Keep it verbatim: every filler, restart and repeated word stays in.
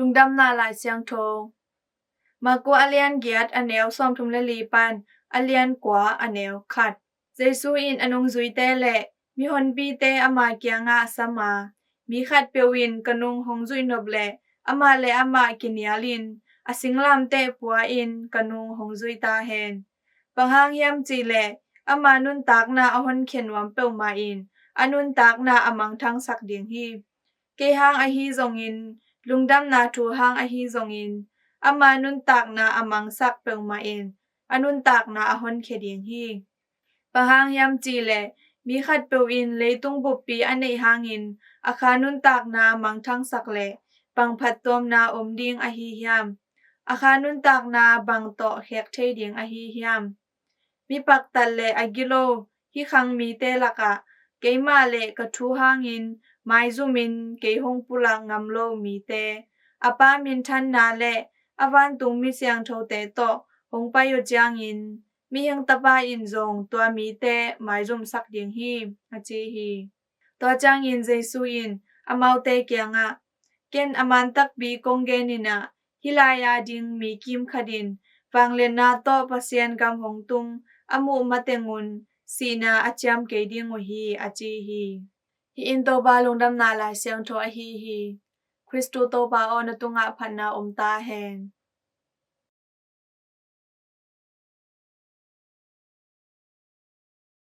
Lungdamna Lai Siangtho. Marku a lian giat a neu sawmthum le li pan a lian kua a neu khat. Jesu in a nungzuite le mihonpite ama kiangah sam a, mi khatpeuh in ka nung hong zuih nop leh amah le amah kinialin a singlamteh pua-in ka nung hong zui ta hen. Bang hang hiam cih leh ama nuntakna a honkhia nuam peuhmah in a nuntakna a mangthangsak ding hi. Kei hang ahi zongin, lungdamna thu hang ahi zongin, ama nuntakna a mangsak peuhmah in a nuntakna a honkhia ding hi. Bang hang hiam cih leh mi khatpeuh in leitung buppi a neih hangin a kha nuntakna mangthangsak leh bang phattuamna om ding ahi hiam? A kha nuntakna bang tawh khek thei ding ahi hiam? Mi paktat le a gilo hih khang mite lakah keimah le ka thu hangin maizumin kei hong pulak ngam lo mite, a Pa minthanna le a vantung mi siangthote tawh hong pai uh ciangin, Mihing Tapa in zong tua mite maizumsak ding hi, a ci hi. Tua ciangin Jesu in amaute kiangah, Ken a man takpi kong genin ah, hih lai-a ding mi kim khat in vangliatna tawh Pasian gam hong tung a muh matengun sihna a ciam kei ding uh hi, a ci hi. Hih in Topa Lungdamna Lai Siangtho ahi hi. Khristu Topa aw, na tungah phatna om ta hen.